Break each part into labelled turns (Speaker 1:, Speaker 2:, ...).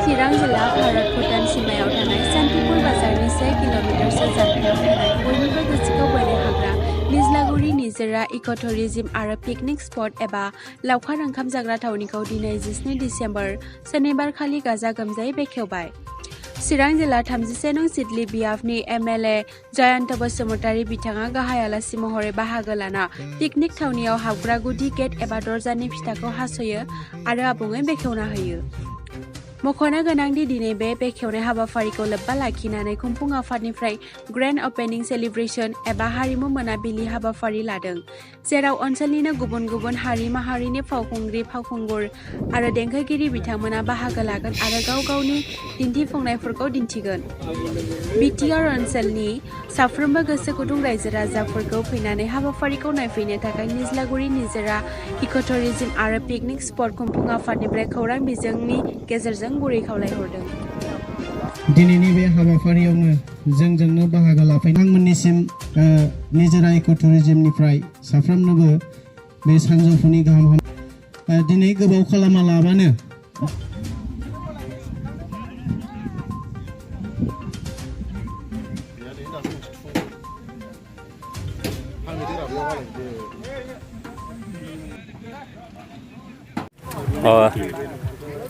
Speaker 1: चिरां जिल्ला भारत भुटान सीमायाव थानाय सान्तिपुर बाजारनि 1 किल'मिटारसो जानथायाव थानाय बयनिबो गोसोखौ बोनो हाग्रा निज्लागुरि निजोरा इक'टुरिज्म आरो पिकनिक स्पट एबा लावखार ओंखाम जाग्रा थावनिखौ दिनै 14 डिसेम्बर शनिबारखालि गाजा गोमजायै बेखेवबाय। चिरां जिल्ला 31 नं सिडली बियाफनि एमएलए जयन्त बसुमतारी बिथाङा गाहाय आलासि महरै बाहागो लाना पिकनिक थावनियाव हाबग्रा गुदि गेट एबा दरजानि फिथाखौ हास'यो आरो आबुङै बेखेवना होयो। मख'नो गोनांदि दिनै बे बेखेवनाय हाबाफारिखौ लोब्बा लाखिनानै खुंफुं आफादनिफ्राय ग्रेन्ड अपेनिं सेलिब्रेशन एबा हारिमु मोनाबिलि हाबाफारि लादों, जेराव ओनसोलनिनो गुबुन गुबुन हारि माहारिनि फावखुंग्रि फावखुंगुर आरो देंखोगिरि बिथांमोना बाहागो लागोन आरो गाव गावनि दिन्थिफुंनायफोरखौ दिन्थिगोन। बिटिआर ओनसोलनि साफ्रोमबो गोसो गुदुं रायजो राजाफोरखौ फैनानै हाबाफारिखौ नायफैनो थाखाय निज्लागुरि निजोरा इक'टुरिज्म आरो पिकनिक स्पट खुंफुं आफादनिफ्राय खौरां बिजोंनि गेजेरजों गुरै खावलायहरदों।
Speaker 2: दिनैनि बे हाबाफारियावनो जोंजोंनो बाहागो लाफैनाय नोंथांमोननिसिम निजोरा इक'टुरिज्मनिफ्राय साफ्रोमनोबो बे सानजौफुनि गाहाम दिनै गोबाव खालामा लाबानो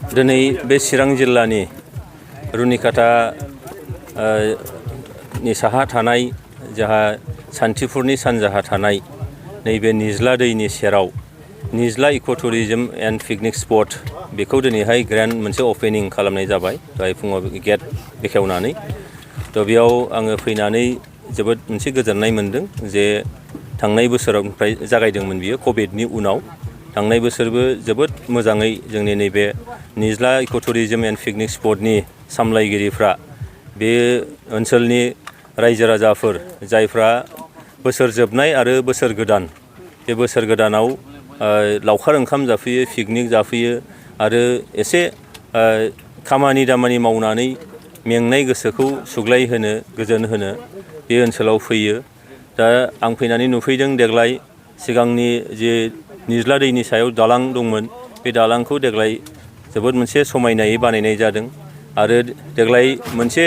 Speaker 3: दिनै बे चिरां जिल्लानि रुनिकाटा नि साहा थानाय जाहा सान्तिपुरनि सानजाहा थानाय नैबे निज्ला दैनि सेराव निज्ला इक'टुरिज्म एन्ड पिकनिक स्पट बेखौ दिनैहाय ग्रेन्ड मोनसे अपेनिं खालामनाय जाबाय दहाय फुङाव गेट बेखेवनानै। थ' बेयाव आङो फैनानै जोबोद मोनसे गोजोननाय मोन्दों जे थांनाय बोसोरावनिफ्राय जागायदोंमोन बियो कभिडनि उनाव। थांनाय बोसोरबो जोबोद मोजाङै जोंनि नैबे निज्ला इक'टुरिज्म एन्ड पिकनिक स्पटनि सामलायगिरिफ्रा बे ओनसोलनि रायजो राजाफोर जायफ्रा बोसोर जोबनाय आरो बोसोर गोदान बे बोसोर गोदानाव लावखार ओंखाम जाफैयो, पिकनिक जाफैयो आरो एसे खामानि दामानि मावनानै मेंनाय गोसोखौ सुग्लाय होनो गोजोन होनो बे ओनसोलाव फैयो। दा आं फैनानै नुफैदों देग्लाय सिगांनि जे निज्ला दैनि सायाव दालां दंमोन बे दालांखौ देग्लाय जोबोद मोनसे समायनायै बानायनाय जादों आरो देग्लाय मोनसे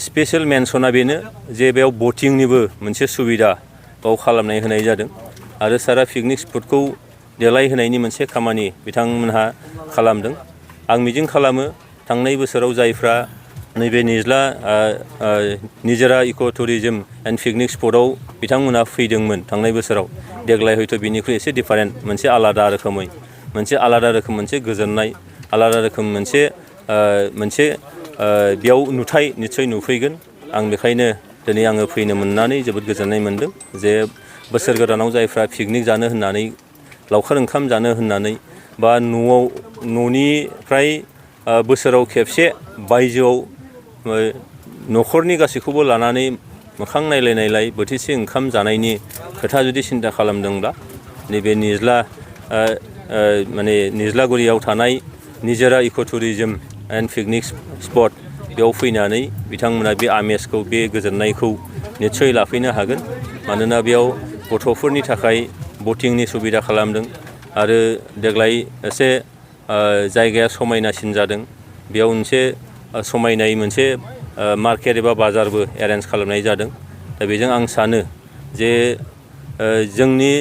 Speaker 3: स्पेशेल मेनसना बेनो जे बेयाव बटिंनिबो मोनसे सुबिदा बाव खालामनाय होनाय जादों आरो सारा पिकनिक स्पटखौ देलायहोनायनि मोनसे खामानि बिथांमोनहा खालामदों। आं मिजिं खालामो थांनाय बोसोराव जायफ्रा नैबे निजोरा इक'टुरिज्म एन्ड पिकनिक स्पटआव बिथांमोनहा फैदोंमोन थांनाय बोसोराव, देग्लाय हयथ' बिनिख्रुइ एसे डिफारेन्ट मोनसे आलादा रोखोमै मोनसे गोजोननाय आलादा रोखोम मोनसे बेयाव नुथाय निस्सय नुफैगोन। आं बेखायनो दिनै आङो फैनो मोननानै जोबोद गोजोननाय मोन्दों जे बोसोर गोदानाव जायफ्रा पिकनिक जानो होननानै लावखार ओंखाम जानो होननानै बा न'निफ्राय बोसोराव खेबसे बायजोआव न'खरनि गासैखौबो लानानै मोखां नायलाय बोथिसे ओंखाम जानायनि खोथा जुदि सिन्था खालामदोंब्ला नैबे निज्लागुरियाव थानाय निजोरा इक'टुरिज्म एन्ड पिकनिक स्पट बेयाव फैनानै बिथांमोना बे आमेजखौ बे गोजोननायखौ निस्सय लाफैनो हागोन। मानोना बेयाव गथ'फोरनि थाखाय बटिंनि सुबिदा खालामदों आरो देग्लाय एसे जायगाया समायनासिन जादों। बेयाव मोनसे समायनाय मोनसे मार्केट एबा बाजारबो एरेन्ज खालामनाय जादों। दा बेजों आं सानो जे जोंनि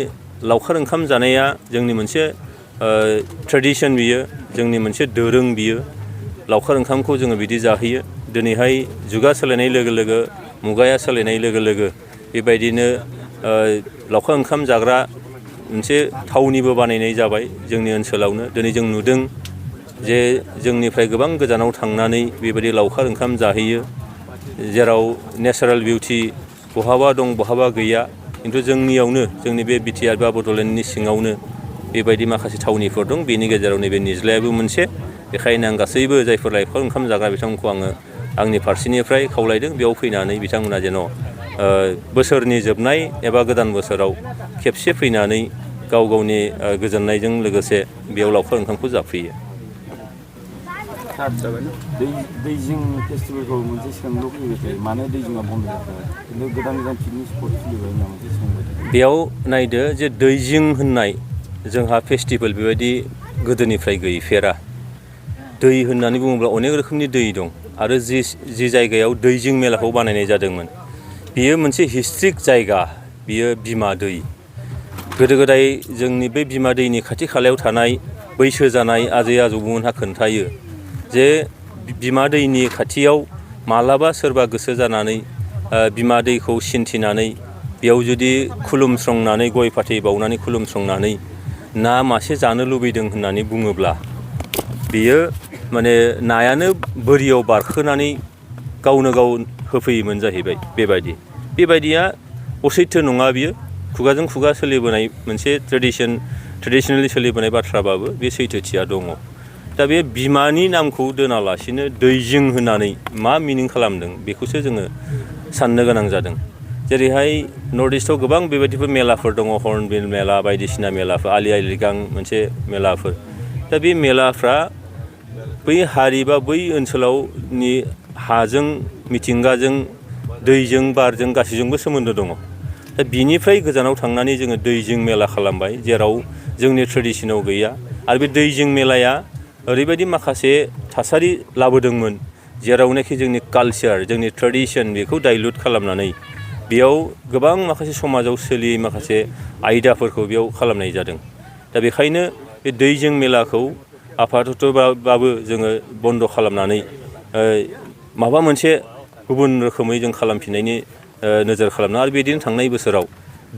Speaker 3: लावखार ओंखाम जानाया जोंनि मोनसे ट्रेडिसन, बियो जोंनि मोनसे दोरों, बियो लावखार ओंखामखौ जोङो बिदि जाहैयो। दिनैहाय जुगा सोलायनाय लोगो लोगो मुगाया सोलायनाय लोगो लोगो बेबायदिनो लावखार ओंखाम जाग्रा मोनसे थावनिबो बानायनाय जाबाय जोंनि ओनसोलावनो। दिनै जों नुदों जे जोंनिफ्राय गोबां गोजानाव थांनानै बेबायदि लावखार ओंखाम जाहैयो जेराव नेचारेल बिउटि बहाबा दं बहाबा गैया, खिन्थु जोंनियावनो जोंनि बे बिटिआर बा बड'लेण्डनि सिङावनो बेबायदि माखासे थावनिफोर दं। बेनि गेजेराव नैबे निज्लायाबो मोनसे। बेखायनो आं गासैबो जायफोर लावखार ओंखाम जाग्रा बिथांमोनखौ आङो आंनि फारसेनिफ्राय खावलायदों बेयाव फैनानै बिथांमोना जेन' बोसोरनि जोबनाय एबा गोदान बोसोराव खेबसे फैनानै गाव गावनि गोजोननायजों लोगोसे बेयाव लावखार ओंखामखौ जाफैयो।
Speaker 4: दैजिं फेस्टिभेलखौ मोनसे सोंलु फैबाय थायो, मानो दैजिंआ बन्द जाखो? खिन्थु गोदान पिकनिक स्पट खुलिबाय होनना मोनसे सोंबाय थायो।
Speaker 3: बेयाव नायदो जे दैजिं होननाय जोंहा फेस्टिभेल बेबायदि गोदोनिफ्राय गैफेरा दै होननानै बुङोब्ला अनेक रोखोमनि दै दं आरो जि जायगायाव दैजिं मेलाखौ बानायनाय जादोंमोन बियो मोनसे हिस्ट्रिक जायगा बियो बिमा दै गोदो गोदाय जोंनि बे बिमा दैनि खाथि खालायाव थानाय बैसो जानाय आजै आजौमोनहा खोन्थायो जे बिमा दैनि खाथियाव मालाबा सोरबा गोसो जानानै बिमा दैखौ सिन्थिनानै बेयाव जुदि खुलुमस्रंनानै गय फाथै बावनानै खुलुमस्रंनानै ना मासे जानो लुबैदों होननानै बुङोब्ला बियो माने नायानो बोरियाव बारखोनानै गावनो गाव होफैयोमोन जाहैबाय बेबायदिया असैथो नङा बियो खुगाजों खुगा सोलिबोनाय मोनसे ट्रेडिसनेलि सोलिबोनाय बाथ्राबाबो बे सैथोथिया दङ दा बे बिमानि नामखौ दोनालासिनो दैजिं होननानै मा मिनिं खालामदों बेखौसो जोङो साननो गोनां जादों जेरैहाय नर्थ इस्टआव गोबां बेबायदिफोर मेलाफोर दङ हर्नबिल मेला बायदिसिना मेलाफोर आलि आइ लिगां मोनसे मेलाफोर दा बे मेलाफ्रा बै हारि बा बै ओनसोलावनि हाजों मिथिंगाजों दैजों बारजों गासैजोंबो सोमोन्दो दङ दा बिनिफ्राय गोजानाव थांनानै जोङो दैजिं मेला खालामबाय जेराव जोंनि ट्रेडिसनाव गैया आरो बे दैजिं मेलाया ओरैबायदि माखासे थासारि लाबोदोंमोन जेरावनाखि जोंनि कालचार जोंनि ट्रेडिसन बेखौ डाइल्युट खालामनानै बेयाव गोबां माखासे समाजाव सोलियै माखासे आयदाफोरखौ बेयाव खालामनाय जादों दा बेखायनो बे दैजिं मेलाखौ आपातत'बाबो जोङो बन्द' खालामनानै माबा मोनसे गुबुन रोखोमै जों खालामफिननायनि नोजोर खालामनो आरो बिदिनो थांनाय बोसोराव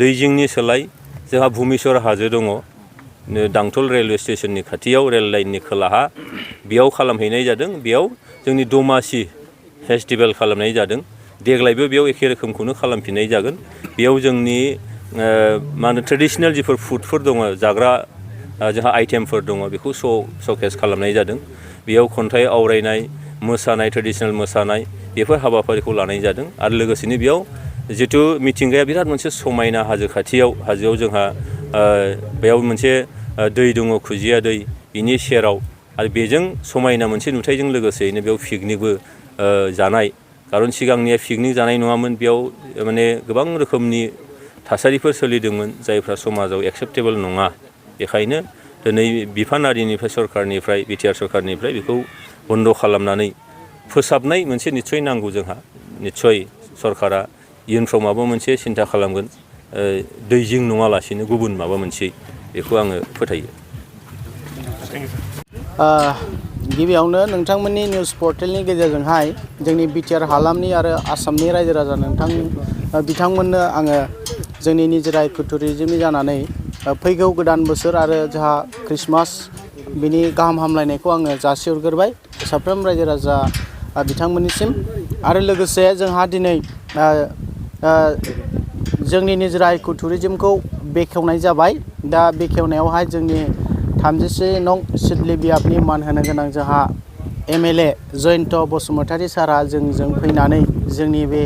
Speaker 3: दैजिंनि सोलाय जोंहा भुमेश्वर हाजो दङ दांथल रेलवे स्टेसननि खाथियाव रेल लाइननि खोलाहा बेयाव खालामहैनाय जादों बेयाव जोंनि दमासि फेस्टिभेल खालामनाय जादों देग्लायबो बेयाव एखे रोखोमखौनो खालामफिननाय जागोन बेयाव जोंनि मा होनो ट्रेडिसनेल जिफोर फुडफोर दङ जाग्रा जोंहा आइटेमफोर दङ बेखौ श'केस खालामनाय जादों बेयाव खन्थाइ आवरायनाय मोसानाय ट्रेडिसनेल मोसानाय बेफोर हाबाफारिखौ लानाय जादों आरो लोगोसेनो बेयाव जिथु मिथिंगाया बिराद मोनसे समायना हाजो खाथियाव हाजोआव जोंहा बेयाव मोनसे दै दङ खुजिया दै बिनि सेराव आरो बेजों समायना मोनसे नुथायजों लोगोसेयैनो बेयाव पिकनिकबो जानाय खारन सिगांनिया पिकनिक जानाय नङामोन बेयाव माने गोबां रोखोमनि थासारिफोर सोलिदोंमोन जायफ्रा समाजाव एक्सेप्टेबोल नङा बेखायनो दिनै बिफानारिनिफ्राय सरकारनिफ्राय बिटिआर सरकारनिफ्राय बेखौ बन्द' खालामनानै फोसाबनाय मोनसे निस्सय नांगौ जोंहा निस्सय सरकारा इयुनफ्राव माबा मोनसे सिन्था खालामगोन दैजिं नङालासिनो गुबुन माबा मोनसे बेखौ आङो फोथायो
Speaker 2: गिबियावनो नोंथांमोननि निउस पर्टेलनि गेजेरजोंहाय जोंनि बिटिआर हालामनि आरो आसामनि रायजो राजा बिथांमोननो आङो जोंनि निजोरा इक' टुरिजमनि जानानै फैगौ गोदान बोसोर आरो जोंहा ख्रिस्टमास बिनि गाहाम हामलायनायखौ आङो जासिहरग्रोबाय साफ्रोम रायजो राजा बिथांमोननिसिम आरो लोगोसे जोंहा दिनै जोंनि निजोरा इक' टुरिजमखौ बेखेवनाय जाबाय दा बेखेवनायावहाय जोंनि 33 नं सिडली बियाबनि मान होनो गोनां जोंहा एमएलए जयन्त बसुमतारी सारा जोंजों फैनानै जोंनि बे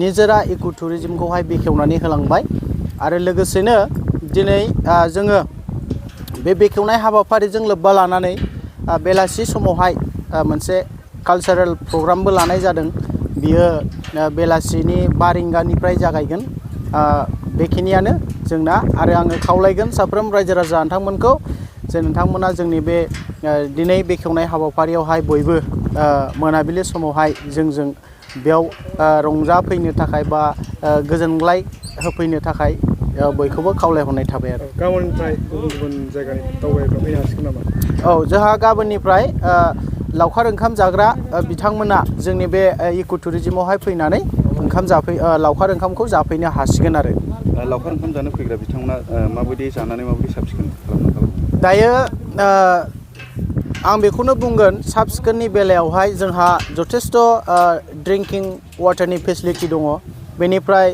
Speaker 2: निजोरा इक' टुरिजमखौहाय बेखेवनानै होलांबाय आरो लोगोसेनो दिनै जोङो बे बेखेवनाय हाबाफारिजों लोब्बा लानानै बेलासि समावहाय मोनसे कालचारेल प्रग्रामबो लानाय जादों बियो बेलासिनि 5 रिंगानिफ्राय जागायगोन बेखिनियानो जोंना आरो आङो खावलायगोन साफ्रोम रायजो राजा नोंथांमोनखौ जे नोंथांमोना जोंनि बे दिनै बेखेवनाय हाबाफारियावहाय बयबो मोनाबिलि समावहाय जोंजों बेयाव रंजाफैनो थाखाय बा गोजोनग्लाय होफैनो थाखाय बयखौबो खावलायहरनाय थाबाय आरो
Speaker 5: गाबोननिफ्राय गुबुन जायगानि दावबायग्रा फैनो हासिगोन नामा?
Speaker 2: औ जोंहा गाबोननिफ्राय लावखार ओंखाम जाग्रा बिथांमोना जोंनि बे इक' टुरिजमावहाय फैनानै लावखार ओंखामखौ जाफैनो हासिगोन आरो
Speaker 5: लावखार ओंखाम जानो फैग्रा बिथांमोना माबायदि जानानै माबायदि साब सिखोन खालामनो
Speaker 2: दायो आं बेखौनो बुंगोन साब सिखोननि बेलायावहाय जोंहा जथेस्थ' ड्रिंकिं वाटारनि फेसिलिटि दङ बेनिफ्राय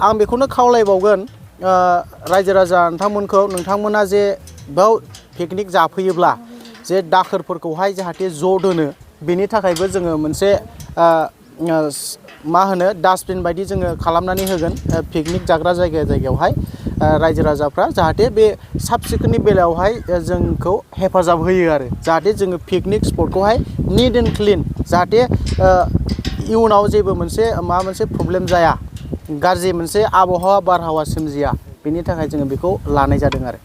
Speaker 2: आं बेखौनो खावलायबावगोन रायजो राजा नोंथांमोना जे बेयाव पिकनिक जाफैयोब्ला जे दाखोरफोरखौहाय जाहाथे ज' दोनो बेनि थाखायबो जोङो मोनसे मा होनो डास्टबिन बायदि जोङो खालामनानै होगोन पिकनिक जाग्रा जायगायावहाय रायजो राजाफ्रा जाहाथे बे साब सिखोननि बेलायावहाय जोंखौ हेफाजाब होयो आरो जाहाथे जोङो पिकनिक स्पटखौहाय निट एन्ड क्लिन जाहाथे इयुनाव जेबो माबा मोनसे प्रब्लेम जाया गाज्रि मोनसे आबहावा बारहावा सोमजिया बेनि थाखाय जोङो बेखौ लानाय जादों आरो